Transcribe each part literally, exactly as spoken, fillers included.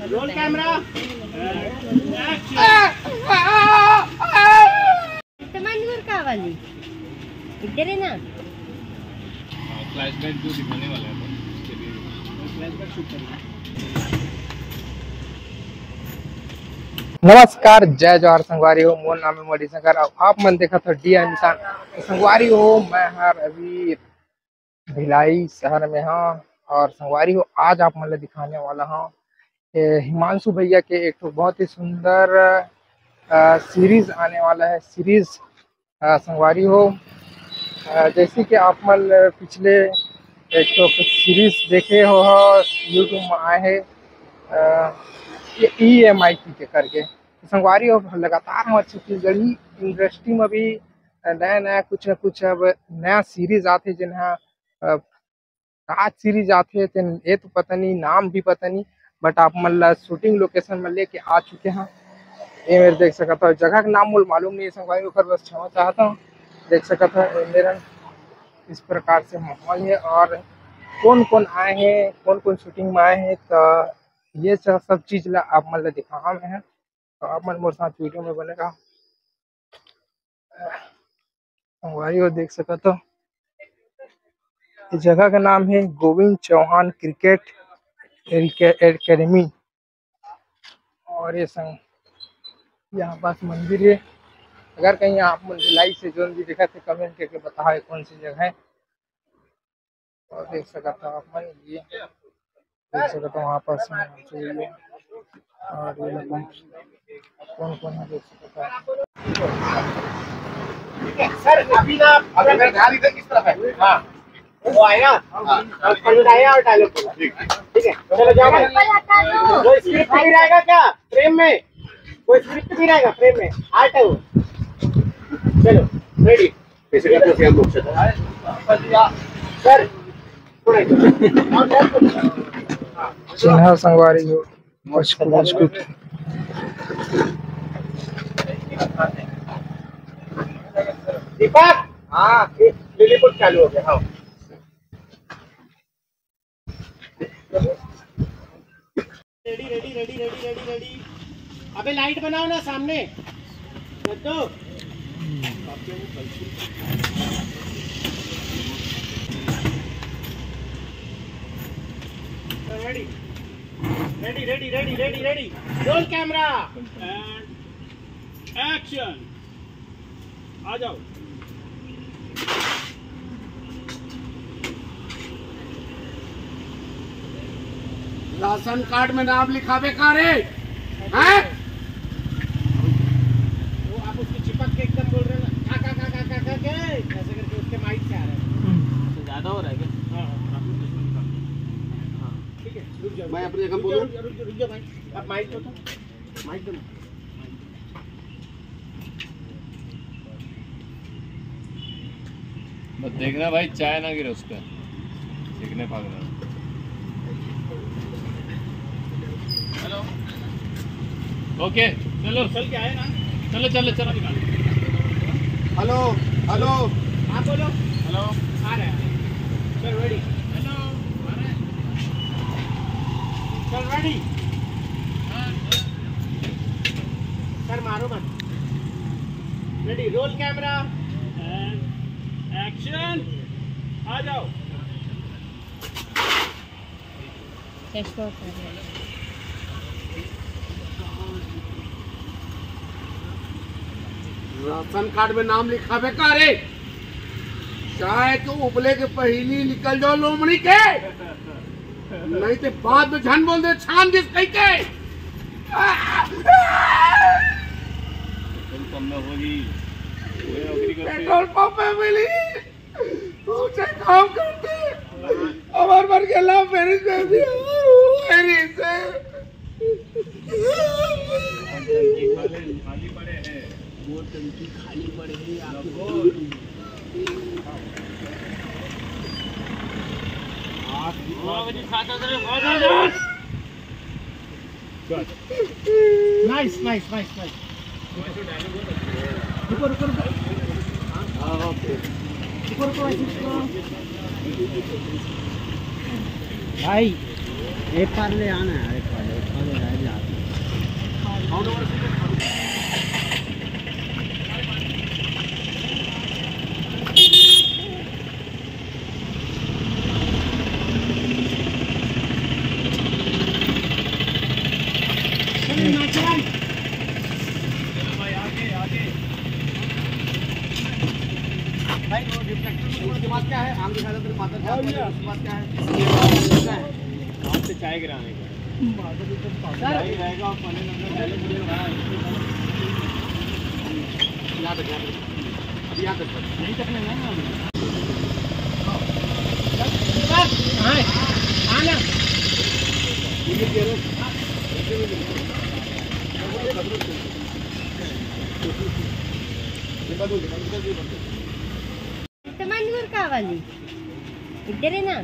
Roll camera, action. तो मंदिर का वाली इधर है ना। फ्लैशबैक जो दिखाने वाला है, तो उसके लिए फ्लैशबैक शूट करेंगे। नमस्कार, जय जोहार संगवारी हो, मोर नाम है मणि शंकर। अब आप मन देखत हो डी आई मिशन। तो संगवारी हो, मैं हर अभी भिलाई शहर में हाँ, और संगवारी हो, आज आप मन ला दिखाने वाला हूँ ए, हिमांशु भैया के एक ठो बहुत ही सुंदर अ, सीरीज आने वाला है। सीरीज अ, संगवारी हो, अ, जैसे कि आप मन पिछले एक ठो सीरीज देखे हो, यूट्यूब में आए है, अ, ये ई एम आई के करके। तो संगवारी हो, लगातार हमारे छत्तीसगढ़ी इंडस्ट्री में भी नया नया कुछ ना कुछ अब नया सीरीज आथे, जेन ह, अ, का सीरीज आथे, तेन ये तो पता नहीं, नाम भी पता नहीं, बट आप मन ला शूटिंग लोकेशन में लेके आ चुके हैं। ये मेरे देख सकत हो, जगह का नाम मोला मालूम नहीं है संगवारी, ओकर बस क्षमा चाहता हूँ। देख सकत हो, ये मेरा इस प्रकार से माहौल है और कौन कौन आए हैं, कौन कौन शूटिंग में आए हैं, तो ये सब सब चीज ला आप मन ला दिखावा मैं है। तो आप मन मोर साथ वीडियो में बने रहा। संगवारी हो, देख सकत हो, ये जगह का नाम है गोविंद चौहान क्रिकेट एरिके-, एकेडमी। और ये संग यहाँ पास मंदिर है। अगर कहीं आप मन भिलाई से जोन भी देखत है, कमेंट करके बताओ, ये कौन सी जगह है। और देख सकत हो आप मन, ये देख सकत हो, वहाँ पास में जो ये, और ये लोग कौन कौन है, देख सकत हो। ठीक है सर, अभी ना, अगर ध्यान इधर किस तरफ है? हाँ, वो आया, हाँ। और पंच आया और डायलॉग बोला। ठीक है। ठीक है, चलो जाओ भाई। कोई स्क्रिप्ट भी रहेगा क्या फ्रेम में? कोई स्क्रिप्ट भी रहेगा फ्रेम में? आर्ट है वो। चलो, रेडी। कैसे करते हैं हम लोग से? सर, थोड़ा इधर। चिन्हा संगवारी हो, मजकूत, मजकूत। दीपक, हाँ, ये लिलीपुट चालू हो गया, हाँ। Ready, ready, ready, ready, ready, ready. अबे लाइट बनाओ ना सामने। दद्दू। Ready, ready, ready, ready, ready, ready. Roll camera. And action. आ जाओ। राशन कार्ड में नाम लिखावे का रे? हैं? वो आप उसको चिपक के एकदम बोल रहे हो ना, खा, खा, खा, खा, खा, खा के, ऐसे करके उसके माइक से आ रहा है। तो ज्यादा हो रहा है क्या? हाँ, हाँ, हाँ। हाँ। ठीक है, रुक जाओ, मैं अपनी जगह रुक जाओ, बोलूँ? रुक जाओ, रुक जाओ, रुक जाओ भाई, आप माइक दो तो, माइक दो ना। बस देखना भाई, चाय ना गिरे उसका, देखने भाग रहा। हेलो, ओके, चलो। चल के आए ना। चलो, चलो, चलो। Hello, hello. आप बोलो। हेलो। आ रहे हैं। चल, रेडी। हेलो, आ रहे हैं। चल, रेडी। हाँ, हाँ। सर, मारो मत। Ready, roll camera. And action. आ जाओ। कैसे होता है? राशन कार्ड में नाम लिखावे का रे? चाय तो उबले के पहली निकल जाओ लोमड़ी के, नहीं तो बाद में झन बोल दे छान दिस कह के। पेट्रोल पंप में होगी, कोई नौकरी करते। पेट्रोल पंप में मिली। ऊंचे काम करते, हमार मन के लव मैरिज में भी मेरी से। खाली पड़े हैं। वो टंकी खाली पड़े हैं, आप लोग। आप नौ बजे खाता था, बहुत ज्यादा। Nice, nice, nice, nice. रुको, रुको, रुको। हाँ, ओके। रुको, रुको, ऐसे रुको। भाई, एक बार ले आना है, एक बार, एक बार ले आना है। भाई, वो रिफ्लेक्टर में उसके बाद क्या है? आम दिखा दो, फिर माता दिखा दो, उसके बाद क्या है? यहाँ से चाय गिराने का। सर। चाय गिराएगा और पहले नंबर पहले मुझे यहाँ तक, यहाँ तक। अब यहाँ तक। यहीं तक नहीं है ना? बस, हाँ, हाँ ना। मंदूर का वाली इधर है ना।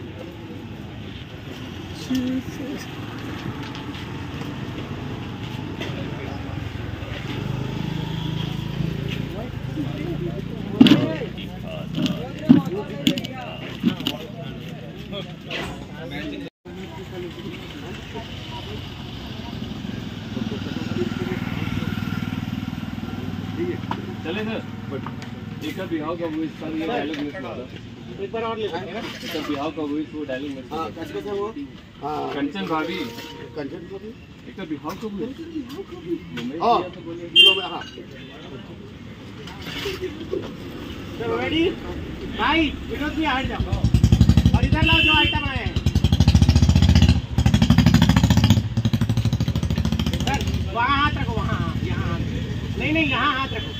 चले सर, but एक बिहाव का वो इसका लिए डायलॉग मिस हुआ था। एक बार और ले सकते हैं ना? एक बिहाव का वो इसको डायलॉग मिस हुआ हाँ, था। कैसे कैसे वो? हाँ। कंचन भाभी। कंचन भाभी? एक बिहाव का वो। कंचन बिहाव का वो। मुंबई हाँ। किया तो बोलिए। लो, हाँ। चलो, रेडी? भाई, विनोद भी हट जाओ। और इधर लाओ जो आइटम आए हैं। सर, वहाँ हाथ रखो, वहाँ, हाँ, यहाँ हाथ। नहीं, नहीं, यहाँ हाथ रखो।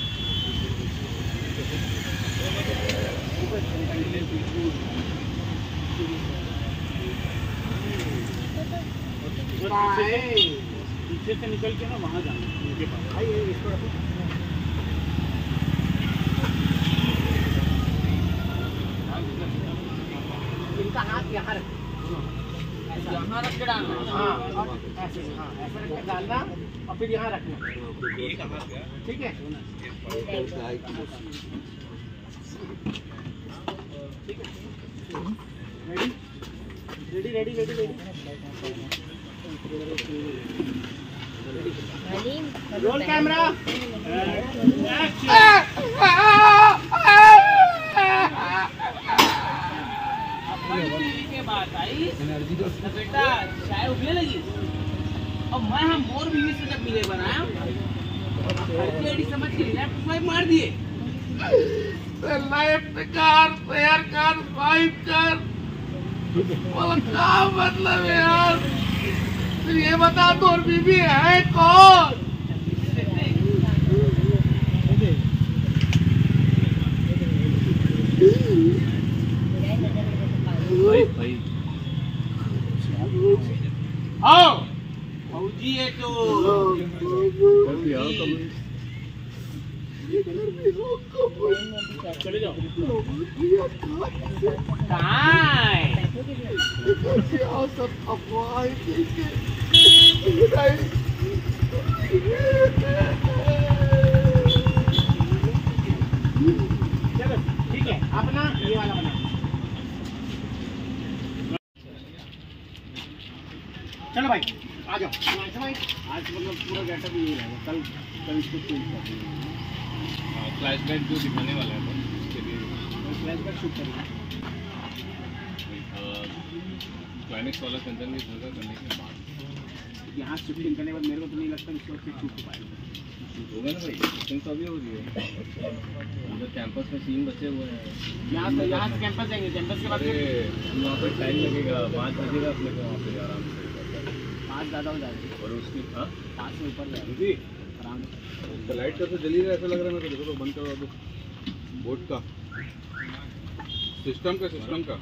पीछे से निकल के ना वहाँ जाना, उनके पास। भाई, ये इसको रखो। इनका हाथ यहाँ रखो। ऐसा। यहाँ रख के डालना। हाँ, और ऐसे, हाँ, ऐसे रख के डालना और फिर यहाँ रखना। ठीक है? ठीक है। Ready? Ready, ready, ready, ready. Roll camera. के बाद आई तो बेटा चाय उबले लगी। अब मैं हम मोर बीवी से जब मिले बनाया, आईडी समझ के लेफ्ट स्वाइप मार दिए। लेफ्ट कर, शेयर कर, स्वाइप कर। बोला, क्या मतलब है यार? फिर ये बता, तो और बीवी है कौन? भाई, भाई। आओ, भौजी है तो। कभी आओ, कभी। चले जाओ। कहाँ है? चलो, ठीक है, अपना ये वाला बना। चलो भाई, आ जाओ। आज मतलब पूरा गेटअप यही रहेगा, कल, कल इसको चेंज कर देंगे। हाँ, फ्लैशबैक जो दिखाने वाला है अपन, उसके लिए। फ्लैशबैक शूट करेंगे। क्लाइमेक्स वाला कंचन के घर का करने के बाद। यहाँ शिफ्टिंग करने के बाद मेरे को तो नहीं लगता कि शूट हो पाएगा। होगा ना भाई, शिफ्टिंग तो अभी हो रही है। उधर कैंपस में सीन बचे हुए हैं। यहाँ से, यहाँ से कैंपस जाएंगे, कैंपस के बाद अरे, फिर वहाँ पर टाइम लगेगा, पाँच बजेगा अपने को वहाँ पे आराम से। पाँच ज़्यादा हो जाएगा। और उसके, हाँ? पाँच से ऊपर जाएगा। जी। आराम से। तो लाइट कैसे जली रहा है, ऐसा लग रहा है मेरे को। देखो तो, बंद करो अभी। बोर्ड का। सिस्टम का, सिस्टम का।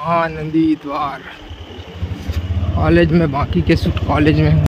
महानंदी द्वार। कॉलेज में, बाकी के शूट कॉलेज में।